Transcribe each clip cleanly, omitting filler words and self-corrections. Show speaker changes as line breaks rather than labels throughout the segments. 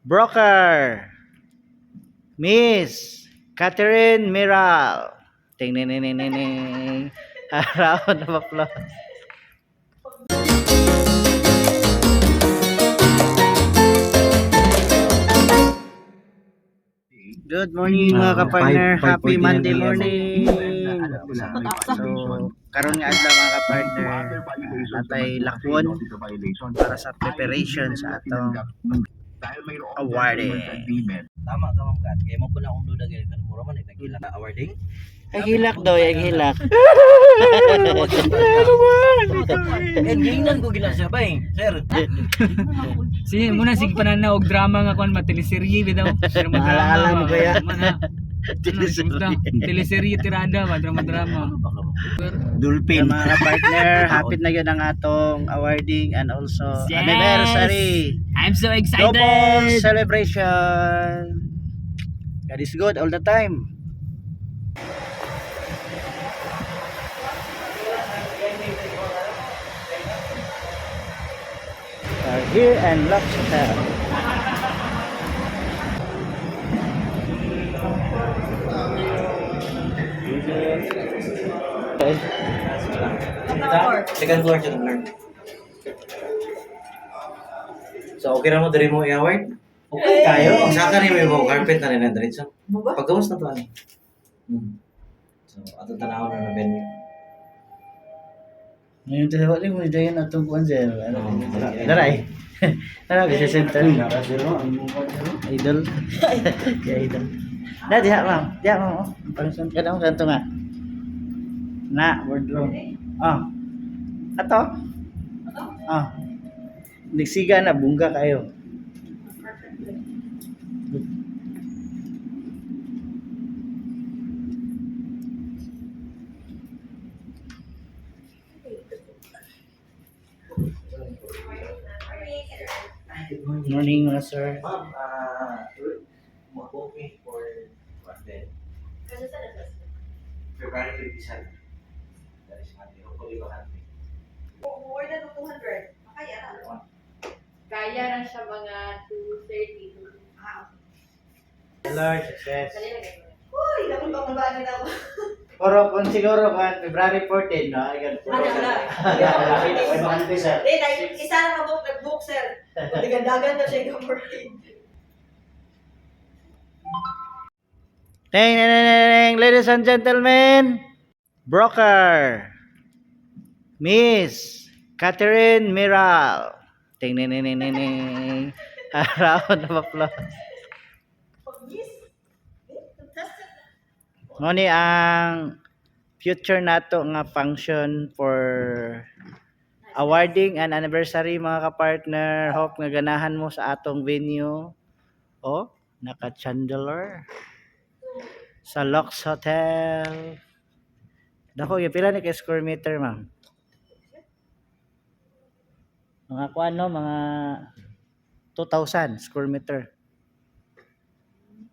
Broker, Miss Catherine Miral. Ting ning ning ning ning ning. Round of applause. Good morning, mga kapartner. Happy
5:49
Monday
AM.
Morning. So, karon nga adlaw, mga kapartner, natay lakwon para sa preparation sa atong awarding.
Tama ka, Ma'am Kat. Kaya mo po na akong duda ganito. Ano mura man eh. Nagila ka awarding.
Ay hilak daw, ay hilak.
Eh, gingnan ko gina siya ba eh. Sir.
Sige, muna sige pananaw og drama nga kon mateleserye bitaw. Pero madrama.
Maalaala mo kaya?
Mana. Teleserye. Teleserye tirada ba, drama drama.
Dulpin. Mga kapartner, hapit na yun ang atong awarding and also
Yes!
anniversary.
I'm so excited.
Double celebration. God is good all the time. We are here and Lux Hotel. Okay.
Second floor, second floor. So, okay na mo, diri mo i-award? Okay tayo. Ang saka ni may mo carpet na rin ang diretso. Paggawas na to ano. So, atong tanaw na na venue.
Ngayon tayo wala mo dayon atong kuan sir. Ano?
Oo.
Daray. Tara bisa center. Idol. Kaya idol. Na diha, ma'am. Diha, ma'am. Oh. Pangsun ka daw kanto nga. Na boardroom. Ah. Ato. Ah. Nagsiga na bungga kayo. Morning, mga sir.
Ma'am, mag-book me for what then? February 27. That is Monday. Hopefully, bakante.
More than 200. Makaya na.
Kaya na siya mga 2:30.
Ah,
Lord, success.
Dali lang ganyan.
uy, naku, baka na ako.
Pero kung siguro kan February 14, no? Ay, ganun.
Ano, wala.
Ay, bakante, sir.
Eh, dahil isa na ka-book, nag-book, sir. Kung dagan-dagan na siya yung 14.
Ting, ting, ting, ting, ting. Ladies and gentlemen, broker, Miss Catherine Miral. Ting, ting, ting, ting, ting, ting. Round of applause.
Pag-miss. Eh, contestant.
Mo ni ang future nato nga function for awarding and anniversary, mga kapartner. Hope nga ganahan mo sa atong venue. Oh, naka chandelier sa Lux Hotel. Dako, yung pila ni kay square meter, ma'am? Mga kuan no, mga 2,000 square meter,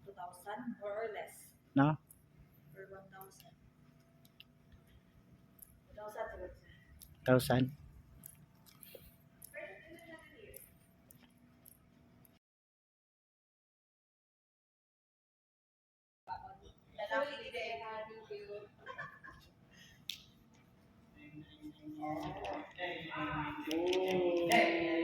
2,000 more or less.
No?
Or 1,000. 1,000 siguro.
1,000.
Lalaki din.
Thank you.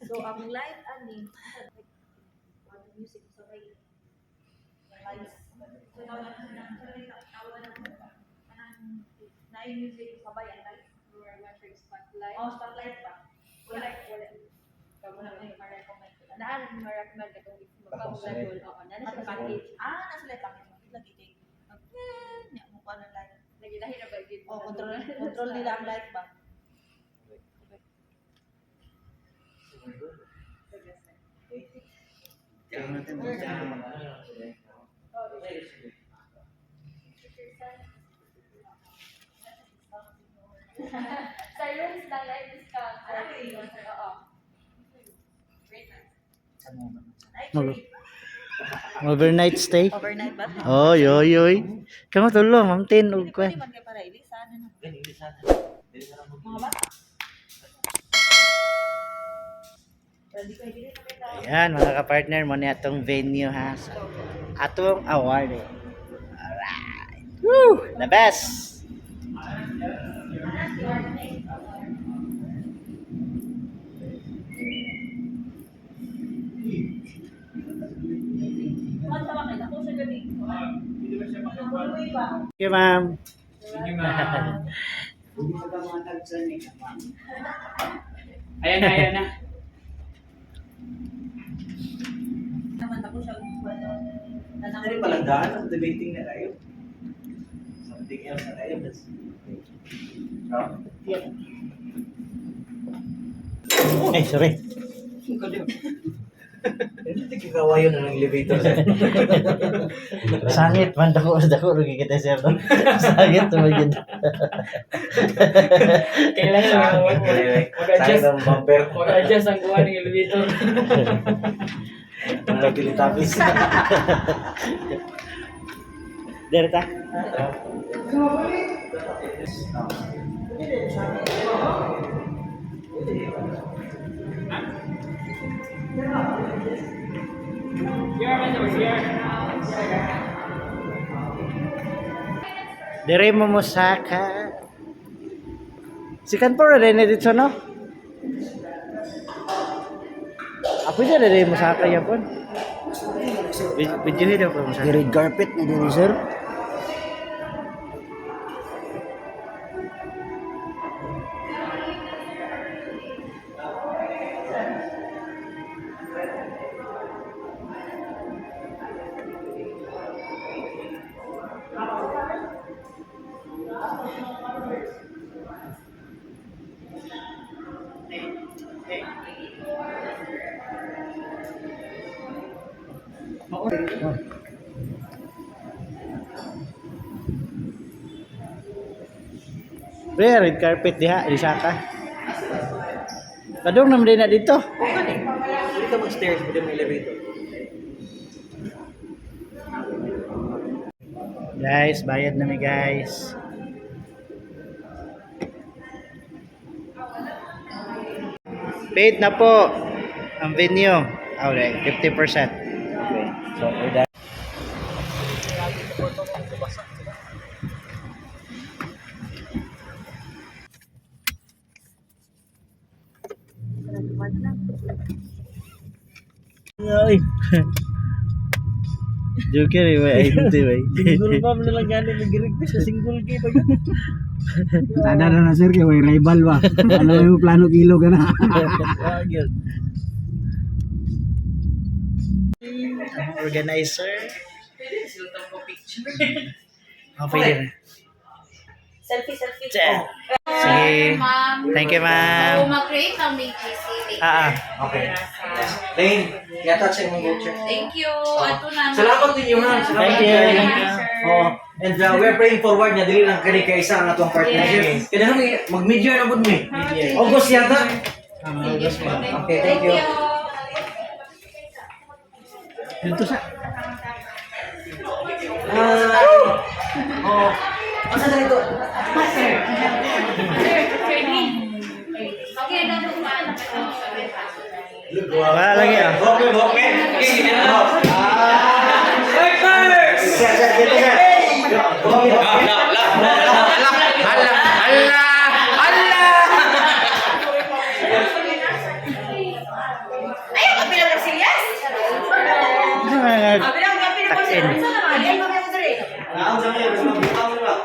So, ang light, ani, like, on music, sabay, lights. So, tawagan na kanang na music, sabay ang lights.
Or one for spotlight.
Oh, spotlight ba?
Wala, wala. Kamo na may ma-recommend ko. Naan ma-recommend ka kung if magpapagladol. Oo, na siya package.
Ah, nasa light package. Lagi kay nya mo pa na light.
Nagilahi na ba gid?
Oh, control control nila ang light ba?
Sa rooms lang live discount. Oo. Great.
Malo. Overnight stay.
Overnight ba?
Oy, oy, oy. Kamo tulo, ma'am Tin ug kwan.
Pwede man kay para ilisan ano.
Dili sana. Dili sana mo.
Mga bata. Pero di ko dili na kay tao.
Ayan, mga ka-partner mo ni atong venue ha. Sa atong award. Eh. Alright. Woo! The best!
Man tawa kay dako siya gabi.
Thank you, ma'am.
Sige, ma'am. Ayan na, ayan na.
Naman dako siya ano.
Dili palanggaan ang debating na kayo. Something else na kayo.
Ay, sorry.
Hindi kikawayo na ng elevator sir.
Sangit man dako dako rugi kita sir. No? Sangit tumagid.
Kailangan
Sangit
mag-adjust.
ang bumper.
Mag-adjust ang kuha ng elevator.
Mga Teletubbies.
Derta.
CR man siya, CR.
Dire mo mosaka. Sikan po rin dito no? Apo dyan rin mosaka yan po. Video daw po mosaka.
Red carpet na diri sir.
Pre, red carpet diha, di saka. Kadong naman din na dito.
Pwede ka mag-stairs, pwede mo elevator.
Guys, bayad na mi guys. Paid na po ang venue. Okay, 50%.
Okay. So, we're done.
Ay. Joker eh, may identity bay.
Single mom na lang gani nag-request sa single kay pag
Tada na na sir kay way rival ba. Ano yung plano kilo ka na.
Ang organizer. Oh, pwede na.
Selfie, selfie.
Sige.
Ma'am.
Thank you,
So,
ma'am.
mag-create ang may GC later.
Ah,
Okay. Lane, i-attach yung voucher.
Thank you. Ato na.
Salamat ninyo ha. Salamat
Thank you.
kayo.
Thank you.
Oh, and we're praying forward nga dili lang kani kay isa ang atong partnership. Kaya kami mag mid-year na pud mi. August yata. Okay, thank you.
Dito sa.
Ah, oh. Asa na ito?
Okay, na po ma'am.
Wala lagi ah.
Okay, okay. Ah. Sir, sir, dito sir. Okay.
Ay, ang kapila ng silyas.
Ano nga?
Kabilang kapila ng
Takin.
silyas. Ay, ang kapila ng silyas.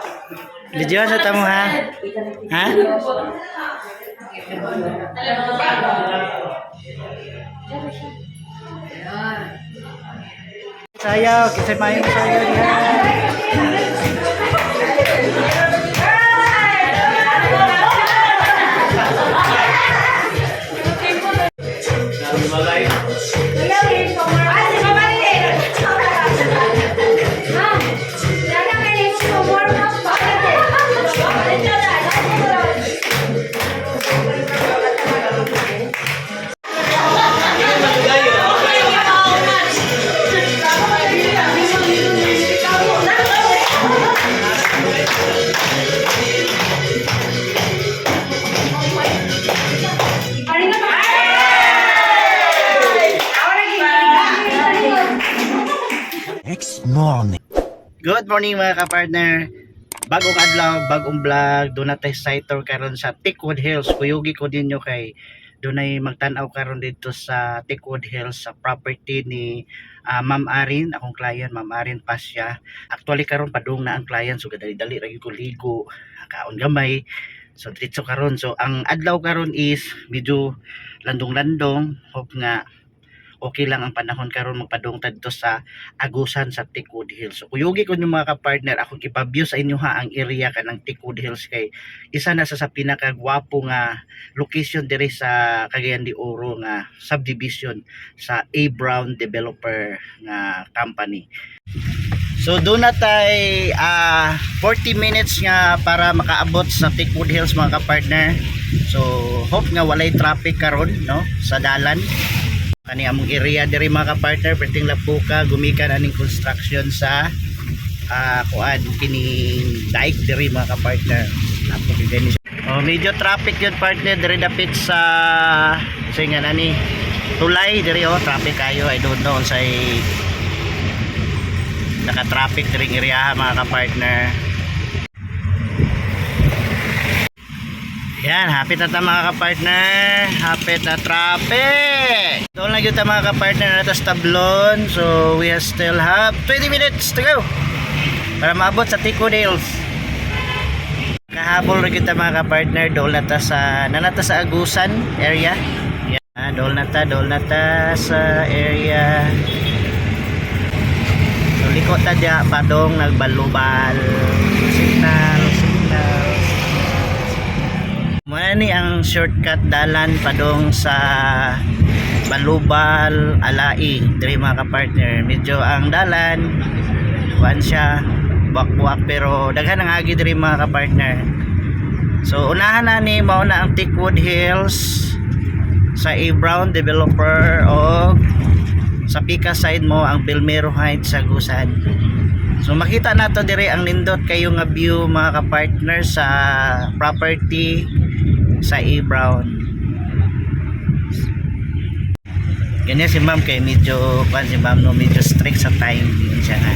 Video sa tamo ha. Ha? Sayaw, kasi may sayaw niya.
Ay, si Mama Lily.
Ma'am, sana kayo yung warm up pa.
Next morning.
Good morning, mga kapartner. Bagong adlaw, bagong vlog. Doon natin site tour karon sa Teakwood Hills. Kuyugi ko ninyo kay dunay magtan-aw karon dito sa Teakwood Hills sa property ni Ma'am Arin, akong client, Ma'am Arin Pasya. Actually karon padung na ang client, so gadali-dali ra gyud ko ligo, kaon gamay. So diretso karon. So ang adlaw karon is medyo landong-landong. Hope nga okay lang ang panahon karon magpadung ta dito sa Agusan sa Teakwood Hills. So kuyugi ko nyo, mga ka-partner, akong ipa-view sa inyo ha ang area kanang Teakwood Hills kay isa na sa pinakagwapo nga location diri sa Cagayan de Oro nga subdivision sa A Brown Developer nga company. So doon na tay 40 minutes nga para makaabot sa Teakwood Hills, mga ka-partner. So hope nga walay traffic karon, no, sa dalan. Kani among area diri, mga ka-partner, perting Lapuca, gumikan aning construction sa kuan kining dike diri, mga ka-partner. Lapok gyud ni siya. Oh, medyo traffic yun, partner, diri dapit sa nga nani tulay diri, oh, traffic kayo. I don't know unsay naka-traffic diri ng area, mga ka-partner. Yan, hapit na ta, mga ka-partner. Hapit na traffic. Doon lang yun ta, mga ka-partner, na sa Tablon. So, we still have 20 minutes to go para maabot sa Teakwood Hills. Kahabol rin kita, mga ka-partner. Doon na ta sa, nanata sa Agusan area. Yan, doon na ta sa area. So, liko ta diya, padong nagbalubal. Signal, signal. Muna ni ang shortcut dalan padong sa Balubal, Alai. Diri, mga ka-partner. Medyo ang dalan, kuan siya, buwak-buwak, pero daghan ang agi diri, mga ka-partner. So unahan na ni mao na ang Teakwood Hills sa A Brown Developer o sa Pika side mo ang Belmero Heights sa Gusan. So makita nato dire ang nindot kayo nga view, mga ka-partner, sa property sa A Brown. Ganyan si ma'am kay medyo kuan si ma'am, no, medyo strict sa time. Yun siya nga.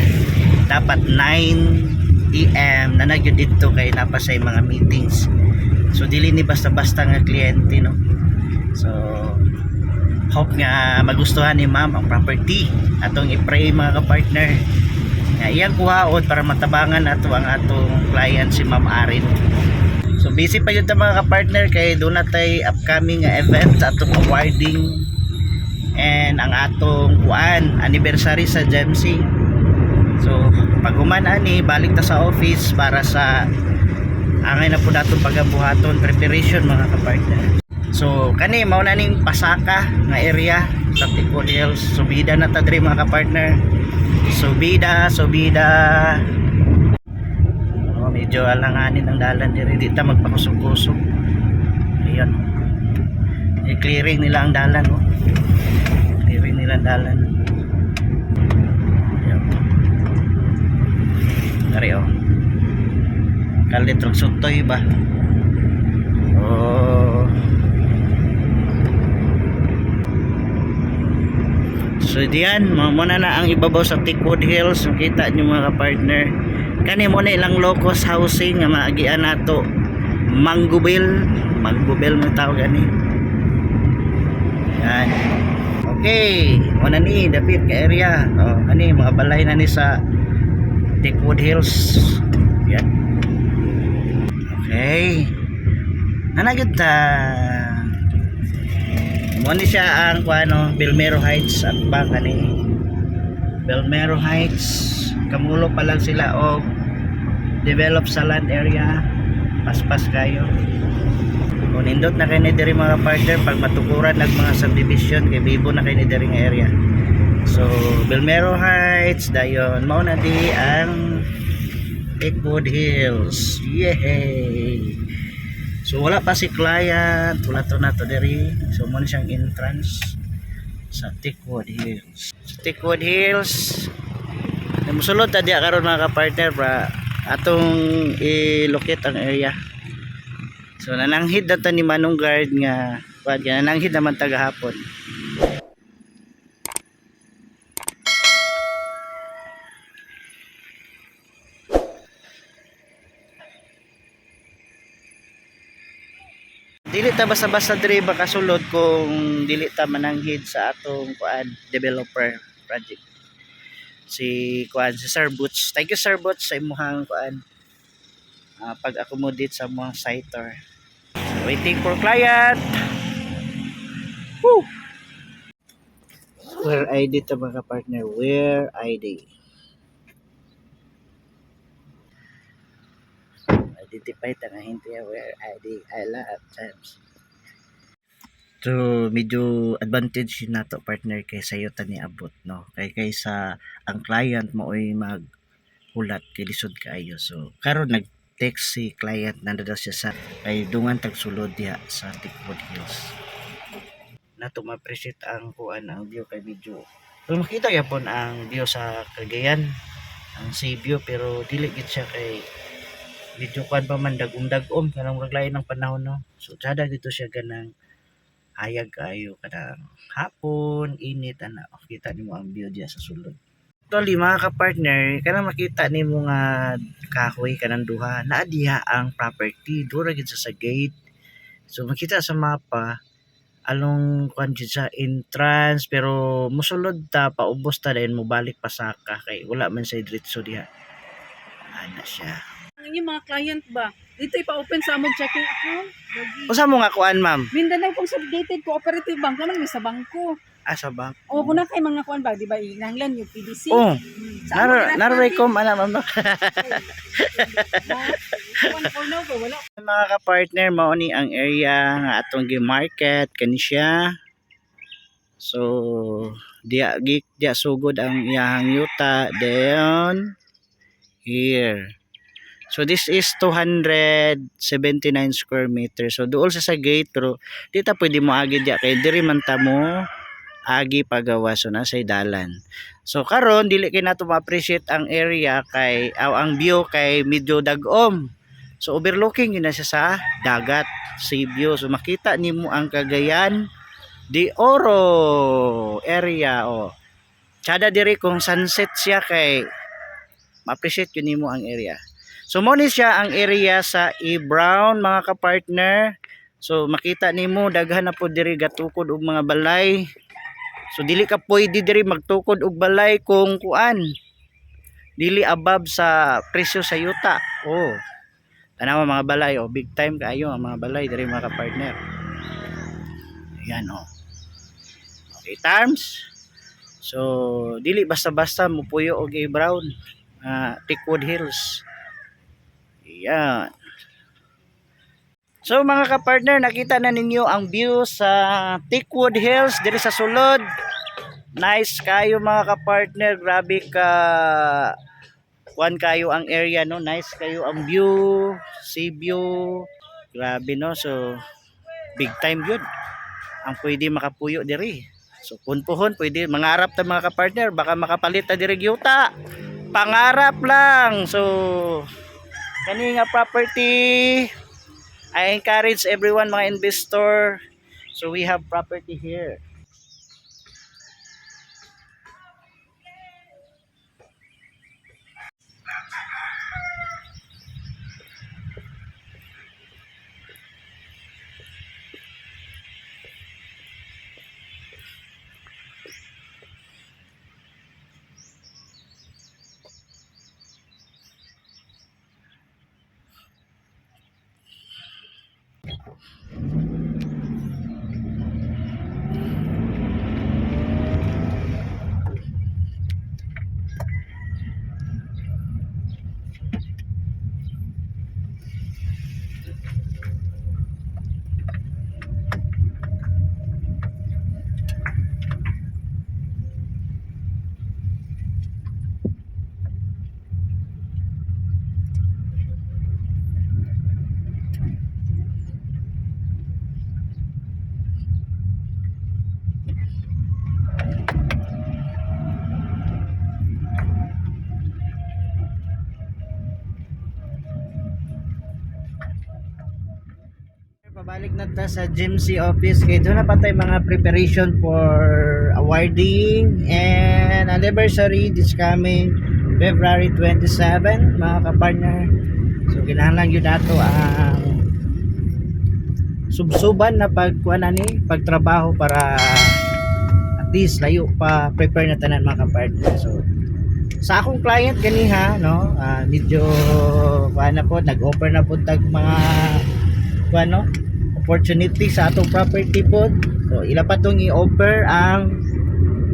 Dapat 9 AM na nagyud dito kay napasay mga meetings. So dili ni basta-basta nga kliyente, no. So hope nga magustuhan ni ma'am ang property. Atong i-pray, mga ka-partner, nga iyang kuhaon para matabangan ato ang atong client si Ma'am Arin. So busy pa yun ta, mga ka-partner, kay doon na tay upcoming nga event sa atong awarding and ang atong kuan anniversary sa GEMC. So pag human ani, balik ta sa office para sa angay na po natong pagabuhaton preparation, mga ka-partner. So kani mao na ning Pasaka nga area sa Teakwood Hills. Subida na ta diri, mga ka-partner. Subida, subida. Oh, medyo alanganin ang dalan diri, di ta magpakusog-kusog. Ayun. I-clearing nila ang dalan, oh. Clearing nila ang dalan. Ayun. Dari oh. Kalit rog sutoy ba? Oh. So diyan, muna na ang ibabaw sa Teakwood Hills. Makita niyo, mga partner. Kani mo na ilang low cost housing nga maagian nato. Manggubil, Manggubil mo tawag gani. Yan. Okay, muna ni dapit ka area. Oh, ani mga balay na ni sa Teakwood Hills. Yan. Okay. Nanagit ta. Mo ni siya ang kuano, Belmero Heights at ba kani. Belmero Heights, kamulo pa lang sila og develop sa land area. Paspas kayo. Kung nindot na kay ni diri, mga partner, pag matukuran nag mga subdivision kay bibo na kay ni diri nga area. So Belmero Heights dayon mao na di ang Teakwood Hills. Yay! So wala pa si client, wala to na to diri. So mo na siyang entrance sa Teakwood Hills. Sa Teakwood Hills, musulod ta diya karon, mga ka-partner, pra atong i-locate ang area. So nananghid na ta ni Manong guard nga kuan, nananghid naman tagahapon. Dili ta basta-basta diri makasulod kung dili ta mananghid sa atong kuan developer project. Si kuan, si Sir Butch. Thank you, Sir Butch, sa imuhang kuan pag-accommodate sa mga site tour. Waiting for client. Woo! Where ID ta, mga partner? Where ID? Identify ta nga hindi where ID I love times. So medyo advantage yun nato, partner, kay sayo ta niabot, no, kay kaysa ang client mo oy maghulat kay lisod kaayo. So karon nag text si client, nanda daw siya sa kay dungan tagsulod diha sa Teakwood Hills. Nato ma-appreciate ang kuan, ang view, kay medyo pero makita gyapon ang view sa Cagayan, ang sea view, pero dili gid siya kay medyo kuan pa man, dagom-dagom kanang murag lain ng panahon, no. So tsada dito siya ganang hayag kaayo kanang hapon init ana, kita nimo ang view diya sa sulod. Actually, mga ka-partner, kanang makita nimo nga kahoy kanang duha naa diha ang property, dura gid siya sa gate. So makita sa mapa along kuan jud sa entrance, pero mosulod ta, paubos ta, dayon mobalik pasaka kay wala man say diretso diha ana siya.
Ang inyong mga client ba? Dito ipa-open sa among checking account. Lagi.
Usa mo nga kuan, ma'am?
Mindanao Consolidated Cooperative Bank naman may sa bangko.
Ah, sa bank.
O kung na kay mga kuan ba, di ba inanglan yung PDC?
Oh,
Sa among
naro naroy
natin.
kom ana, ma'am, no?
Kuan for now ba wala.
Mga ka-partner, mao ni ang area nga atong gi-market kani siya. So diya gi diya sugod ang iyahang yuta, then here. So this is 279 square meter. So duol siya sa gate, pero di ta pwede mo agi diya kay diri man ta mo agi pagawa, so nasa dalan. So karon dili kay nato ma-appreciate ang area kay aw, ang view kay medyo dagom. So overlooking yun na siya sa dagat, sea view. So makita nimo ang Cagayan de Oro area, oh. Tsada diri kung sunset siya kay ma-appreciate yun nimo ang area. So mo ni siya ang area sa E. Brown, mga ka-partner. So makita nimo daghan na po diri gatukod og mga balay. So dili ka pwede diri magtukod og balay kung kuan dili above sa presyo sa yuta. Oh. Tanawa mga balay, oh, big time kaayo ang mga balay diri, mga ka-partner. Ayan, oh. Okay, terms. So dili basta-basta mupuyo og A. Brown, Teakwood Hills. Ayan. So mga ka-partner, nakita na ninyo ang view sa Teakwood Hills diri sa sulod. Nice kayo, mga ka-partner, grabe ka kuan kayo ang area, no, nice kayo ang view, sea view, grabe, no. So big time yun ang pwede makapuyo diri. So punpuhon pwede mangarap ta, mga ka-partner, baka makapalit ta diri gyuta, pangarap lang. So kani nga property, I encourage everyone, mga investor. So we have property here. Pabalik na ta sa GMC office kay doon na pa tayo mga preparation for awarding and anniversary this coming February 27, mga kapartner. So kinahanglan yun nato ang Subsuban na pagkuan ani, pagtrabaho para at least layo pa prepare na tanan, mga kapartner. So sa akong client ganiha, no, medyo kuan na po, nag-offer na po tag mga kuan, no, opportunity sa atong property po. So ila pa tong i-offer ang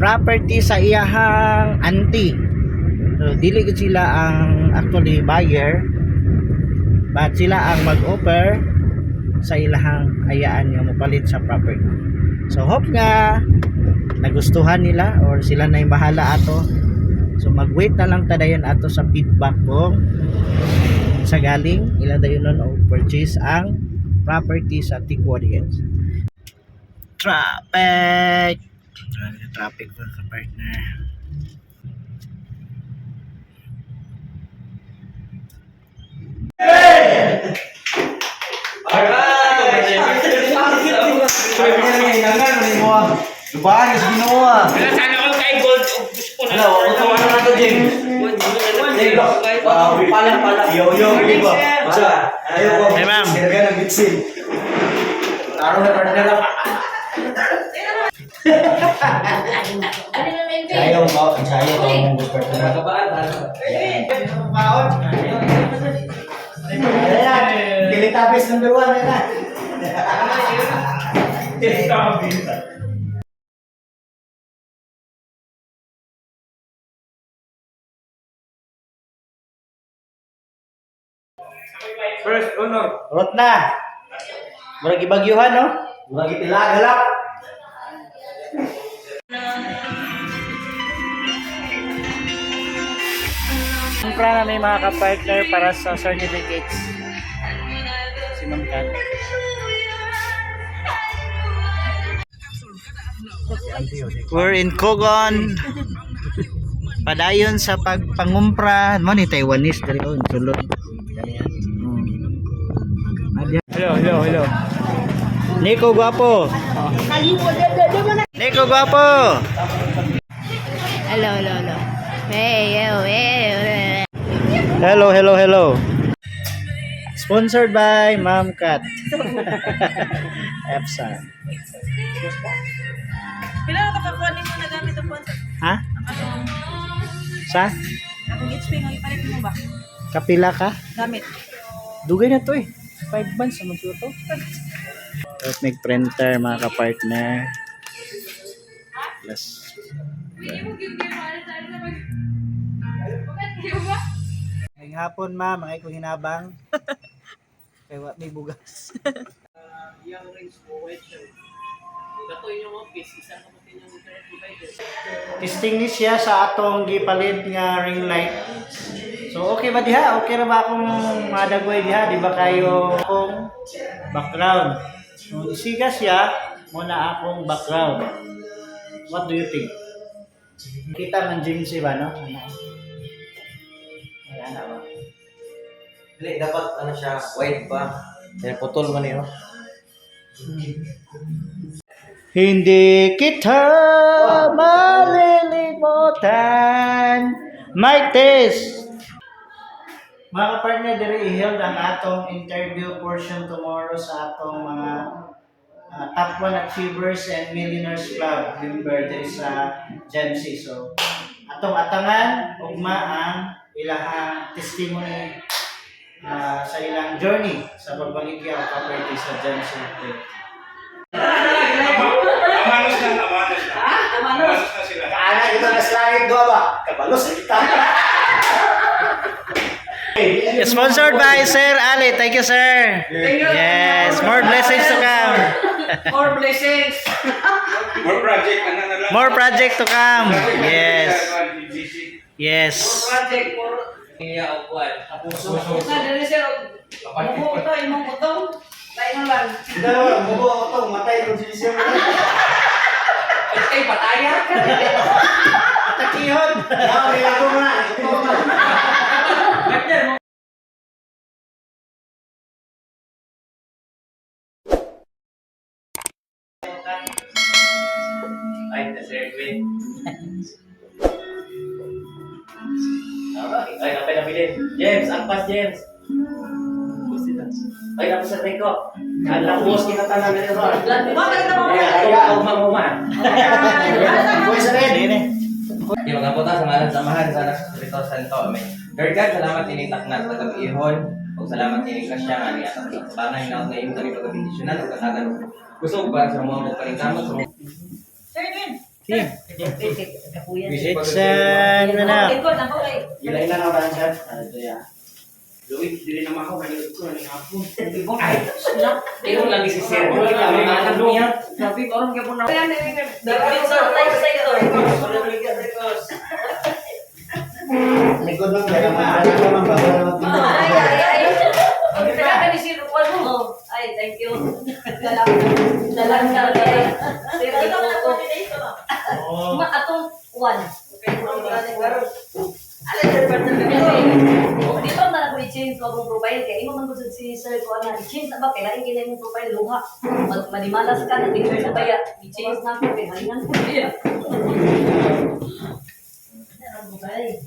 property sa iyahang auntie. So dili gud sila ang actually buyer, but sila ang mag-offer sa ilahang ayaan nga mopalit sa property. So hope nga nagustuhan nila or sila na yung bahala ato. So mag-wait na lang tadayon ato sa feedback kung sa galing ila dayon nun o purchase ang property sa Ticuarians. Traffic! Grabe na traffic, mga ka-partner.
Lubaan is Ginoo ah.
Wala sana ako kay gold ug gusto ko na.
Wala, wala ko na to, James. James, pala pala. Yo yo, di ba? Sa, ayo ko.
Hey, ma'am.
Kaya ng bitsin. Araw na partner lang.
Ano na may
Sayo ba? Sayo ba mong gusto partner?
Ayan, Teletubbies number 1 ayan na.
First honor.
Rot na! Murag ibagyuhan, no?
Murag itilag halak.
Kumpra na may mga ka-partner para sa certificates. Si Ma'am Kat. We're in Kogon. Padayon sa pagpangumpra. Mo ni Taiwanese diri oh, sulod.
Hello, hello, hello.
Nico Guapo. Nico Guapo.
Hello, hello, hello. Hey, yo, hey, hey.
Hello, hello, hello. Sponsored by Ma'am Kat. EPSA.
Pila na nakakuha nimo na gamit ang kuan sa
Ha? Sa?
akong HP nga ipalit mo ba?
Kapila ka?
Gamit.
Dugay na to eh. 5 months naman siguro to. Tapos may printer, mga kapartner. Plus. Ngayong hapon, ma, mga ikong hinabang. Kaya wa may bugas. Testing ni siya sa atong gipalit nga ring light. So okay ba diha? Okay ra ba akong madagoy diha? Di ba kayo akong background? So isiga siya mo na akong background. What do you think? Kita man James ba, no? Ano? Ay, ana ba?
Dili dapat ano siya, white ba? Kaya putol man niyo.
Hindi kita malilimutan. Mic test! Mga kapartner, diri i-held ang atong interview portion tomorrow sa atong mga top 1 achievers and millionaires club member diri sa Gen Z. So, atong atangan, ugma ang ilahang testimony sa ilang journey sa pagbaligya o property sa Gen Z.
Kaana kita na sa langit doa ba? Kabalo sa kita.
Sponsored by Sir Ali. Thank you, sir. Yes, more blessings to come.
More blessings.
More project, ano na lang.
More project to come. Yes. Yes.
Project more. Iya, og kuan. Na dili sir og mubo to imong utong. Lain na lang.
Dalawa, mubo ako to, matay kung sinisyo mo.
Kay pataya ka.
Atakihon.
Ah, okay, ako muna. Ito muna.
Ay, na sir Edwin. Ay, napay nabilin. James, angpas James. Ay, napay sa Rico.
Alam boss kita tanan diri ro.
Bakit na mo?
Boys red.
Di magapunta sa ngalan samahan sa nasa Espiritu Santo. Amen. Lord God, salamat ining takna sa kagabihon. Ug salamat ining grasya nga niya sa kabanay na ngayon kami pagabendisyonan ug katagan. Kusog para sa mga paningkamot sa mga
Sir Edwin.
Itsan na na.
Okay, good. Ako kay.
Gilay na na ba sir? Ano ya?
Luwig, dili na mako, kaliod ko, aning hapon.
Ikaw lang si Sir. Anak niya.
Likod lang kaya man ano man ba wala man
Ay, ay, ay. Kaya ni Sir Juan mo. Ay, thank you. Dalang, dalang ka. Sir,
Ikaw na
ko.
po ni Dave, ma'am.
Ma, atong one. Di pa man ako i-change ko akong profile kay imo man gud si sir ko ana i-change na ba kay lain kay imong profile luha. Mag manimalas ka na tingin sa baya i-change na ko kay halingan ko niya.
Buhay,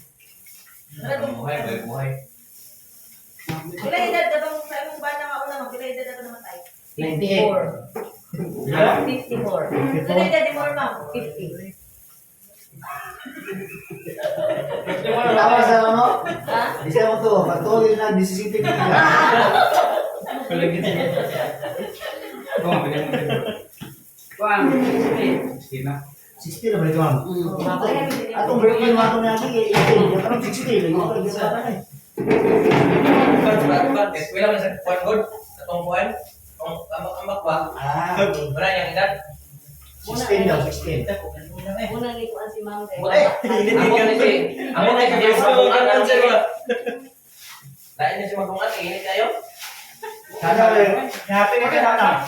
buhay, buhay.
Pila edad na bang sa imong bana nga una, ma'am? Pila edad na ba namatay?
54. 54.
Pila edad ni more, ma'am?
50.
Tawa sa ano?
Ha?
Bisa mo to, patuloy na 17 ka.
Kuan.
60 na ba ito, ma'am? Atong birthday mo ato na natin, 18. Yung karong 60, lagi ko lagi sa eh.
Bad, bad, bad. Eskwela man sa kuan god. Atong kuan. Ang ambak-ambak ba?
Ah,
Wala niyang edad.
16 daw, 16.
Una ni kuan si ma'am kay.
Amo ni si Amo ni si Magungan sir ba? Lain ni si Magungan, init kayo.
Sana happy na kayo na.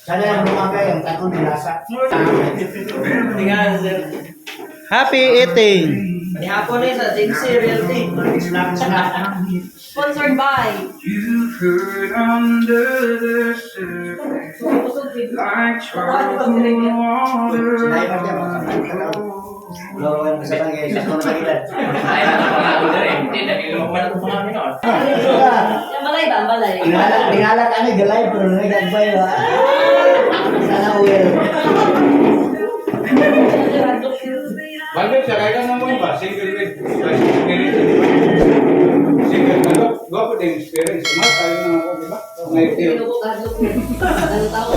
Sana yung lumagay ang takon ni Lasa.
Tingnan sir.
Happy eating!
Panihapon ni sa JC Realty.
Snack, snack.
Sponsored by
You could under the surface like troubled water.
Sinay pa siya, mga Loro sa bagay, sa kung nakita.
Ay, ano pa rin. Hindi, nagilong man ako pangamin noon.
Yang balay ba? Ang balay.
Tingala, tingala ka ni galay pero nagagbay ba? Sana will.
Balbet, siya kaya ka mo ba? Single with experience. Single ka, go po din experience. Ma, tayo na ako, di ba? May
Pinuko ka, hadlok mo. Ano tao